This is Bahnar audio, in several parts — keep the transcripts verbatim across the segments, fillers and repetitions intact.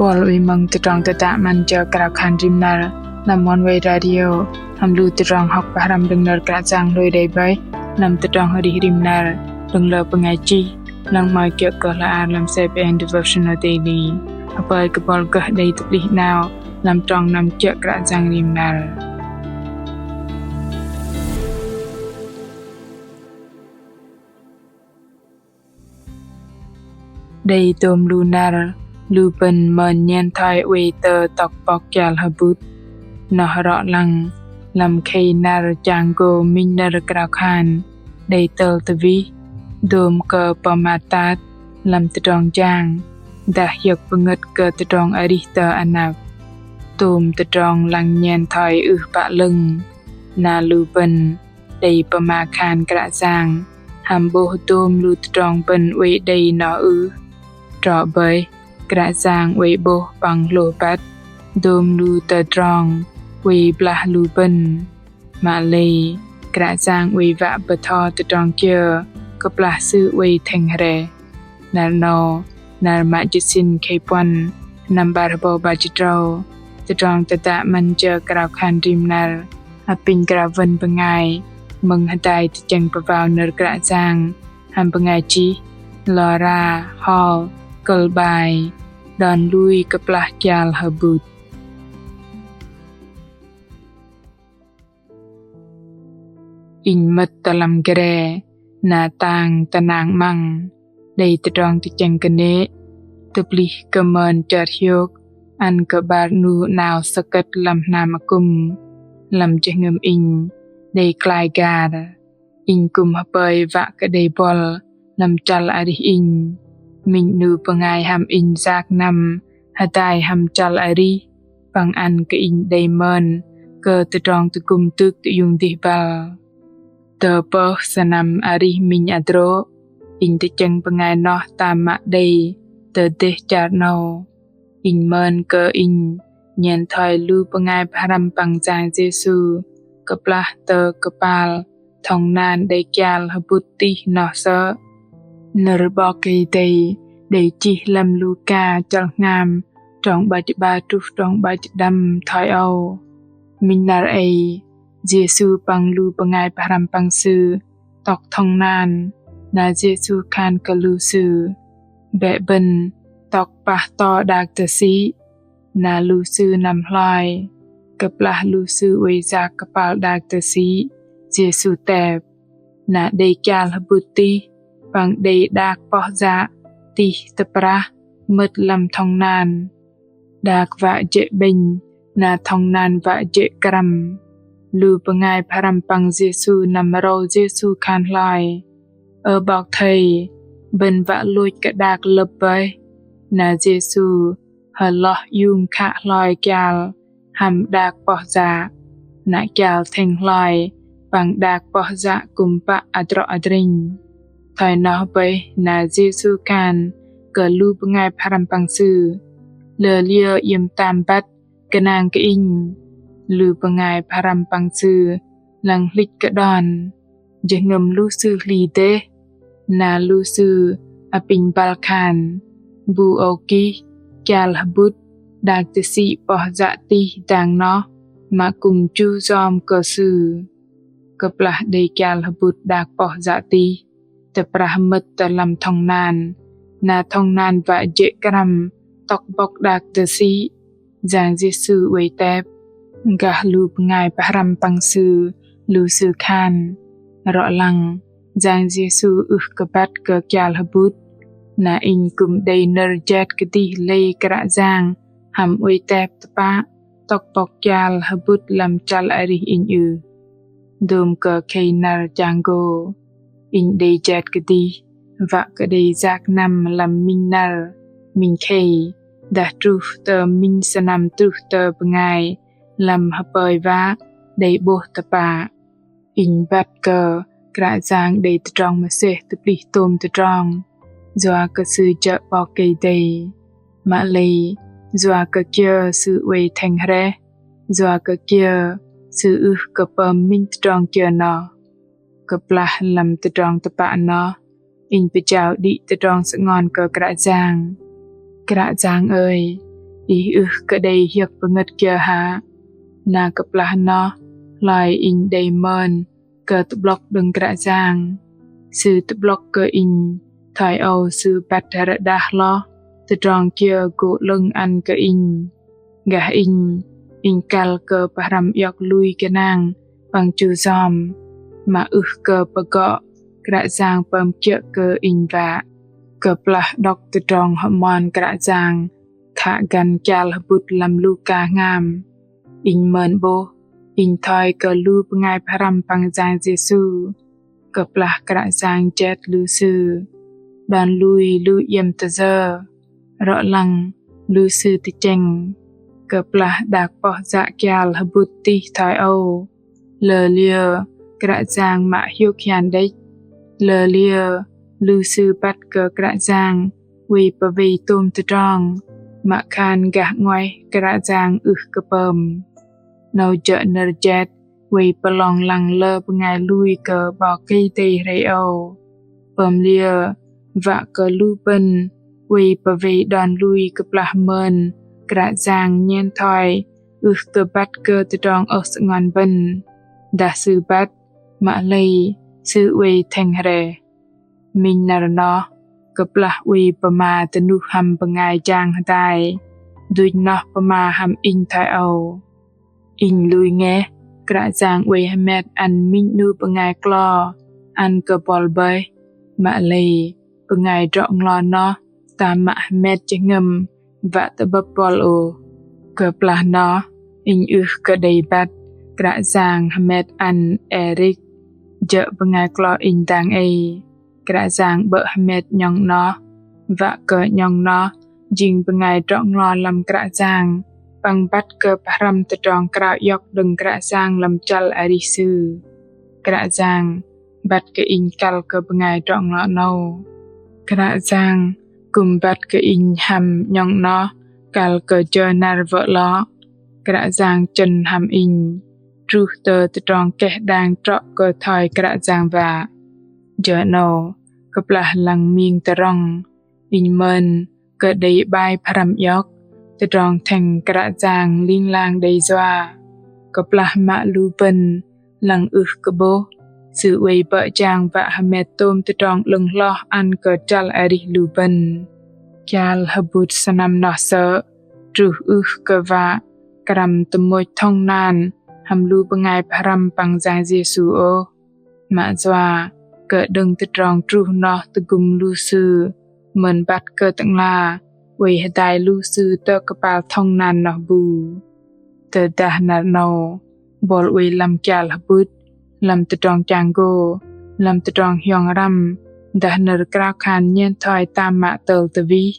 Buăl oei mơ̆ng tơdrong tơdă 'Măn jơ krao khan rim năr lăm Oneway Radio, hăm lu tơdrong hŏk pơhrăm đơ̆ng nơ̆r Kră Yang hlôi đei bơih lăm tơdrong arih rim năr đơ̆ng lơ bơngai chih, lăng mă kiơ̆ kơ hla ar lăm CBN Devotional Daily. Hơpơi kơ buăl gơh đei tơplih 'nao lăm trong năm kiơ̆ Kră Yang rim năr. Đei dôm lu năr, lu bơ̆n mơn nhen thoi oei tơ tŏk bŏk kial hơbŭt. Noh rŏ lăng, lăm khei năr chang gô minh nơ̆r krao khan đei tơl tơwih, dôm kơ pơmat tat lăm tơdrong jang, dah hiơ̆k pơngơ̆t kơ tơdrong arih tơ anăp. Tôm tơdrong lăng nhen thoi ưh pă 'lơ̆ng, na lu bơ̆n đei pơma khan Kră Yang hăm 'bôh dôm lu tơdrong bơ̆n oei đei noh ưh? Trŏ bơih, Kră Yang oei 'bôh păng hlôh băt dôm lu tơdrong oei blah lu bơ̆n. Mă lei, Kră Yang oei wă bơtho tơdrong kiơ kơplah Sư oei thĕng hrĕh. Năr 'nâu, năr mă jĭt sĭn khei puăn, năm 'bar hơbâu 'bar jĭt tơdrâu, tơdrong tơdă 'Măn jơ krao khan rim năr apinh krao wơ̆n bơngai mơ̆ng hơdai tơchĕng pơwao nơ̆r Kră Yang hăm bơngai chih Laura Hall, kơ̆l 'bai Đon lui kơplah kial hơbŭt. Inh mơ̆t tơ lăm gre, na tang tơnang 'măng, đei tơdrong tơchĕng kơnê̆, tơplih kơ mơn chơt hiôk ăn kơ 'bar 'nu 'nao sơkơ̆t lăm hnam akŭm, lăm jơhngơ̆m inh đei klai gar. Inh kư̆m hơpơi wă kơ đei buăl lăm chăl arih inh. Minh 'nu bơngai hăm inh yak năm hơdai hăm chăl arih, păng ăn kơ inh đei mơn kơ tơdrong tơgŭm tŭk tơiung dih băl. Tơpơh sơnăm arih minh hơdrô̆, inh tơchĕng bơngai noh tam mă đei tơ dêh char 'nâu. Inh mơn kơ inh nhen thoi lu bơngai pơhrăm păng Yang Yêsu kơplah tơ kơpal thŏng nan đei kial hơbŭt tih noh sơ̆. Nơ̆r 'Bok Kei-Dei đei chih lăm Luka chăl hngam, trong 'bar jĭt 'bar truh trong 'bar jĭt pơđăm thoi âu: Minh năr ei, Yêsu păng lu bơngai pơhrăm păng Sư tŏk thŏng nan, na Yêsu khan kơ lu sư: Bĕ bơ̆n tŏk pah to đak tơsĭ. Na lu sư năm hloi. Kơplah lu sư oei yak kơpal đak tơsĭ, Yêsu tep. Na đei kial hơbŭt tih, păng đei đak poh yă tih tơprah mơ̆t lăm thŏng nan. Đak wă jê̆ 'bĕnh, na thŏng nan wă jê̆ krăm. Lu bơngai pơhrăm păng Yêsu năm râu Yêsu khan hloi: Ơ 'Bok Thây, bơ̆n wă lôch kơ đak lơ̆p bơih. Na Yêsu hơloh iung khă hloi kial hăm đak poh yă. Na kial thĕng hloi păng đak poh yă kư̆m pă adrŏ adrĕnh. Thoi noh bơih na Yêsu khan kơ lu bơngai pơhrăm păng Sư: Lơ liơ iĕm tam băt gơnang kơ Inh? Lu bơngai pơhrăm păng Sư lăng hlĭch kơ đon. Jơhngơ̆m lu sư hli dêh, na lu sư apinh băl khan: Bu âu kih kial hơbŭt đak tơsĭ poh yă tih dang noh mă kư̆m chu yom kơ sư. Kơplah đei kial hơbŭt đak poh yă tih, tơprah mơ̆t tơ lăm thŏng nan, na thŏng nan wă jê̆ krăm tŏk bŏk đak tơsĭ, Yang Yêsu oei tep. Gah lu bơngai pơhrăm păng Sư, lu sư khan: Rŏ lăng, Yang Yêsu ưh kơ băt kơ kial hơbŭt. Na inh kư̆m đei nơ̆r jet kơdih lei Kră Yang hăm oei tep tơpă tŏk bŏk kial hơbŭt lăm chăl arih inh ưh? Dôm kơ khei năr chang gô, inh đei jet kơdih wă kơ đei yak năm lăm minh năr, minh khei, dah truh tơ minh sơnăm truh tơ bơngai lăm hơpơi wă đei 'bôh tơpă. Inh băt kơ Kră Yang đei tơdrong mơsêh tơplih tôm tơdrong, yua kơ Sư jơ̆ 'Bok Kei-Dei. Mă lei, yua kơ kiơ Sư oei thĕng hrĕh, yua kơ kiơ Sư ưh kơ pơm minh tơdrong kiơ noh. Kơplah lăm tơdrong tơpă noh, inh pơjao đĭ tơdrong sơngon kơ Kră Yang. Kră Yang ơi, Ih ưh kơ đei hiơ̆k pơngơ̆t kiơ hă? Na kơplah noh hloi inh đei mơn kơ tơ'blŏk đơ̆ng Kră Yang. Sư tơ'blŏk kơ inh thoi âu Sư băt rơđah hloh tơdrong kiơ gô 'lơ̆ng ăn kơ inh. Gah inh, inh kăl kơ pơhrăm iŏk lui gơnang păng chu yom, mă ưh kơ pơgŏ Kră Yang pơm kiơ̆ kơ inh wă. Kơplah đŏk tơdrong hơmon Kră Yang khă găn kial hơbŭt lăm Luka hngam, inh mơn 'bôh, inh thoi kơ lu bơngai pơhrăm păng Yang Yêsu. Kơplah Kră Yang jet lu sư, đon lui lu iĕm tơyơ, rŏ lăng lu sư tơchĕng. Kơplah đak pŏh yă kial hơbŭt tih thoi âu, lơliơ Kră Yang mă hiôk hian đĕch. Lơliơ lu sư băt kơ Kră Yang oei pơwei tôm tơdrong, mă khan gah 'nguaih Kră Yang ưh kơ pơm. 'Nâu jơ̆ nơ̆r jet oei pơlong lăng lơ bơngai lui kơ 'Bok Kei-Dei hrei âu. Pơm liơ wă kơ lu bơ̆n oei pơwei đon lui kơplah mơn Kră Yang nhen thoi ưh kơ băt kơ tơdrong ôh sơngon bơ̆n. Dah Sư băt, mă lei Sư oei thĕng hrĕh. Minh năr noh, kơplah oei pơma dơnuh hăm bơngai jang hơdai, duch noh pơma hăm inh thoi âu: Inh lui ngeh Kră Yang oei hơmet ăn minh 'nu bơngai klo ăn kơ buăl bơih, mă lei bơngai drŏ-nglo noh tam mă hơmet jơhngơ̆m wă tơ'bơ̆p buăl ôh. Kơplah noh, inh ưh kơ đei băt Kră Yang hơmet ăn Eric, jơ̆ bơngai klo inh dang ei. Kră Yang 'bơ̆ hơmet 'nhŏng noh, wă kơ 'nhŏng noh jing bơngai drŏ-nglo lăm Kră Yang, păng băt kơ pơhrăm tơdrong krao iŏk đơ̆ng Kră Yang lăm chăl arih Sư. Kră Yang băt kơ inh kăl kơ bơngai drŏ-nglo 'nâu. Kră Yang kư̆m băt kơ inh hăm 'nhŏng noh kăl kơ jơ năr wơ̆ lơ̆. Kră Yang chơ̆n hăm inh truh tơ tơdrong keh đang trŏ kơ thoi Kră Yang wă. Jơ 'nâu, kơplah lăng ming tơrŏng, inh mơn kơ đei 'bai pơhrăm iŏk tơdrong thĕng Kră Yang ling lang đei yua. Kơplah mă lu bơ̆n lăng ưh kơ 'bôh, Sư oei bơ̆ jang wă hơmet tôm tơdrong 'lơ̆ng hloh ăn kơ chăl arih lu bơ̆n. Kial hơbŭt sơnăm noh sơ̆ truh ưh kơ wă krăm tơmôch thŏng nan hăm lu bơngai pơhrăm păng Yang Yêsu ôh. Mă yua kơ đơ̆ng tơdrong truh noh tơgŭm lu sư mơn băt kơ Tơ'ngla oei hơdai lu sư tơ kơpal thŏng nan noh bu. Tơdah năr 'nâu, buăl oei lăm kial hơbŭt, lăm tơdrong chang gô, lăm tơdrong hiong răm, dah nơ̆r krao khan nhen thoi tam mă tơl tơwih,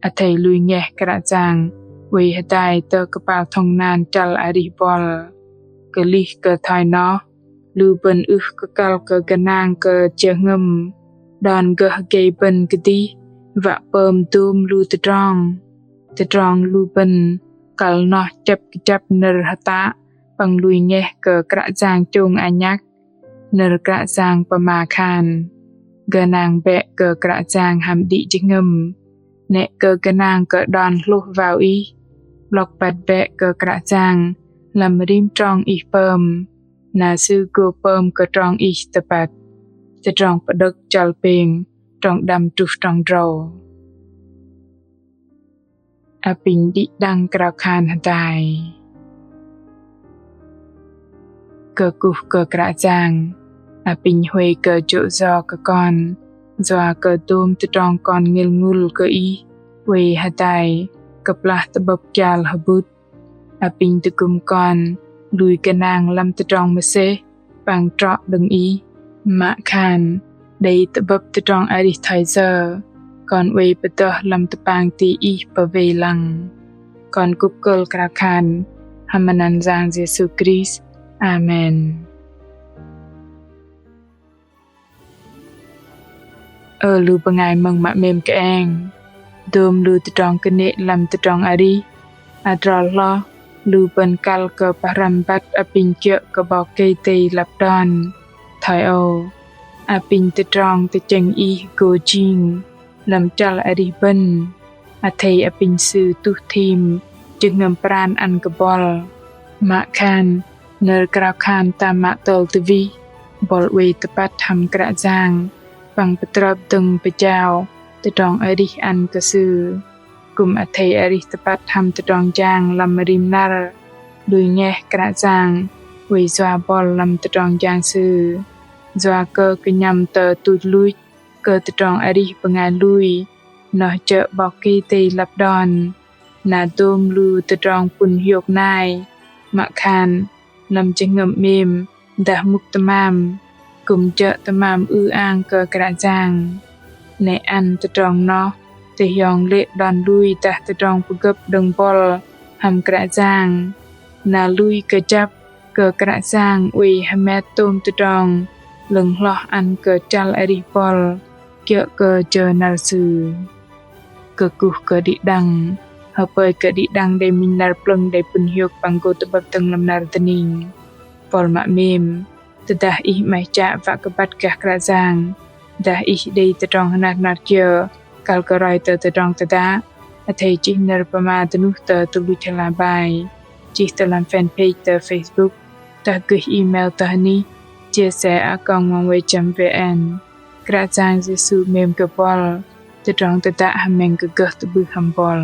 athei lui ngeh Kră Yang oei hơdai tơ kơpal thŏng nan chăl arih buăl. Kơlih kơ thoi noh, lu bơ̆n ưh kơ kăl kơ gơnang kơ jơhngơ̆m, đon gơh gei bơ̆n kơdih wă pơm dôm lu tơdrong. Tơdrong lu bơ̆n kăl noh chĕp kơjăp nơ̆r hơtă păng lui ngeh kơ Kră Yang chông anhăk. Nơ̆r Kră Yang pơma khan: Gơnang bĕ kơ Kră Yang hăm đĭ jơhngơ̆m. 'Nĕ kơ gơnang kơ đon hlôh wao ih, 'blŏk băt bĕ kơ Kră Yang lăm rim trong ih pơm, na Sư gô pơm kơ trong ih tơpăt. Tơdrong Pơđơ̆k chăl pêng, trong đăm truh trong drâu. Apinh đĭ đăng krao khan hơdai. Kơkuh kơ Kră Yang, apinh huay kơ jô̆ yo kơ kon, yua kơ dôm tơdrong kon ngêl ngŭl kơ Ih oei hơdai kơplah tơ'bơ̆p kial hơbŭt. Apinh tơgŭm kon lui gơnang lăm tơdrong mơsêh păng trŏ đơ̆ng Ih, mă khan đei tơ'bơ̆p tơdrong arih thoi yơ, kon oei pơdơh lăm tơpang ti Ih pơwei lăng. Kon kŭp kơ̆l krao khan hăm anăn Yang Yêsu Krist. Amen. Ơ lu bơngai mơ̆ng mă 'mêm kơeng, dôm lu tơdrong kơnê̆ lăm tơdrong arih, adrol hloh lu bơ̆n kăl kơ pơhrăm băt apinh kiơ̆ kơ 'Bok Kei-Dei lăp đon. Thoi âu, apinh tơdrong tơchĕng Ih gô jing lăm chăl arih bơ̆n, athei apinh Sư tuh thim jơhngơ̆m pran ăn kơ buăl. Mă khan, nơ̆r krao khan tam mă tơl tơwih, buăl oei tơpăt hăm Kră Yang, păng pơtrơp dơ̆ng pơjao tơdrong arih ăn kơ Sư. Kư̆m athei arih tơpăt hăm tơdrong jang lăm rim năr, lui ngeh Kră Yang oei yua buăl lăm tơdrong jang Sư. Yua kơ kơnhăm tơ tuch luch kơ tơdrong arih bơngai lui, noh jơ̆ 'Bok Kei-Dei lăp đon, na dôm lu tơdrong pŭn hiôk nai, mă khan, lăm jơhngơ̆m 'mêm, dah mŭk tơmam, kư̆m jơ̆ tơmam ư-ang kơ Kră Yang. 'Nĕ ăn tơdrong noh tơhiong lê̆ đon lui dah tơdrong pơgơ̆p đơ̆ng buăl hăm Kră Yang, na lui kơjăp kơ Kră Yang oei hơmet tôm tơdrong 'lơ̆ng hloh ăn kơ chăl arih buăl kiơ̆ kơ jơ năr Sư. Kơkuh kơ đĭ đăng, hơpơi kơ đĭ đăng đei minh năr plơ̆ng đei pŭn hiôk păng gô tơ'bơ̆p dơ̆ng lăm năr dơning. Buăl mă 'mêm, tơdah ih 'maih chă wă kơ băt gah Kră Yang, dah ih đei tơdrong hơnat hơnat kiơ kăl kơ roi tơ tơdrong tơdă, athei chih nơ̆r pơma dơnuh tơ tơluch hla bơar, chih tơ lăm fanpage tơ Facebook, dah gơih email tơ hơnih chia sẻ a còng oneway chấm vn. Kră Yang Yêsu 'mêm kơ buăl, tơdrong tơdă hơmĕng kơ gơh tơ'bưh hăm buăl.